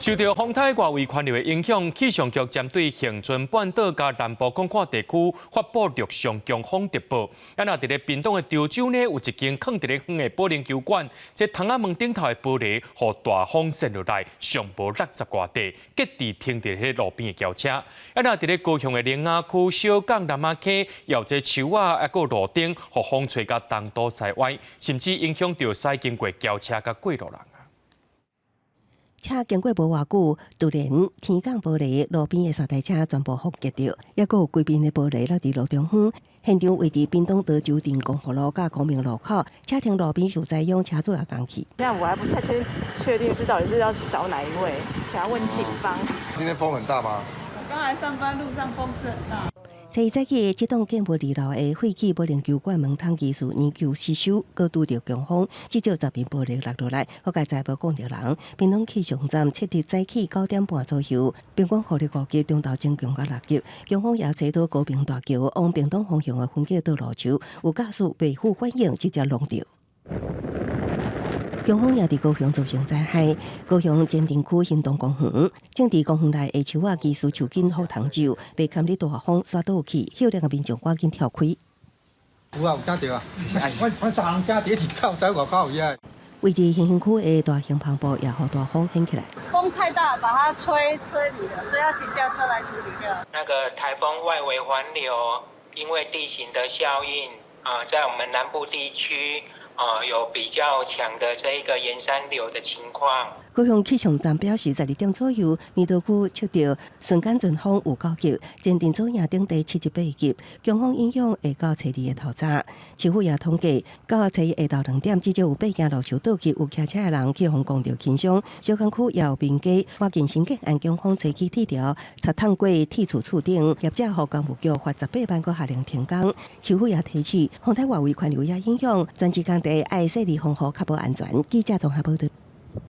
受著風颱外圍環流的影響，氣象局針對恆春半島佮南部廣闊地區發布陸上強風特報。啊，若佇咧屏東的潮州呢，有一間囥佇咧遠的保齡球館，這窗仔門頂頭的玻璃，予大風扇落來，上無60外塊，結佇停佇咧路邊的轎車。啊，若佇咧高雄的苓仔區小港楠仔溪，有這樹仔抑閣路燈，予風吹共東倒西歪，甚至影響著駛經過轎車佮過路人。車經過無偌久，突然天降玻璃，路邊的三台車全部風擊著，抑閣有規邊的玻璃落佇路中央。現場位佇屏東潮州鎮光復路佮光明路口，車停路邊受災用車主也共去。現在我還不太確定是到底是要找哪一位，想要問警方。今天風很大嗎？我剛來上班路上風是很大。初一早起，這棟建無二樓的廢棄保齡球館門窗技術年久失修，閣拄著強風，至少10面玻璃落落來，好佳哉無摃著人。屏東氣象站測得早起9點半左右，平均風力5級，中晝增強到6級。強風也吹倒高屏大橋往屏東方向的分隔道路樹，有駕駛袂赴反應，直接挵著。強風也佇高雄造成災害，高雄前鎮區興東公園，種佇公園內的樹仔技術樹根予蟲蛀，被坎咧大風刷倒去，歇涼的民眾趕緊跳開。有啊，有驚著啊！我三人驚著一直走走外口遐。位佇興興區的大興帆布也予大風掀起來。風太大，把它吹吹離了，所以要請轎車來處理掉。那個颱風外圍環流，因為地形的效應啊，在我們南部地區，啊，有比較強的這一個沿山流的情況。高雄氣象站表示，12點左右，彌陀區測著瞬間陣風有9級，前鎮左營頂地78級，強風影響會到初二的透早。市府也統計，到初一下晝2點，至少有八間路樹倒去，有騎車的人去予刮著輕傷。小港區也有民家，附近新建案強風吹起鐵條，插燙過鐵厝厝頂，業者予工務局罰18萬，閣下令停工。市府也提醒，風颱外圍環流也影響，全市工地愛設立防護，確保安全。記者綜合報導。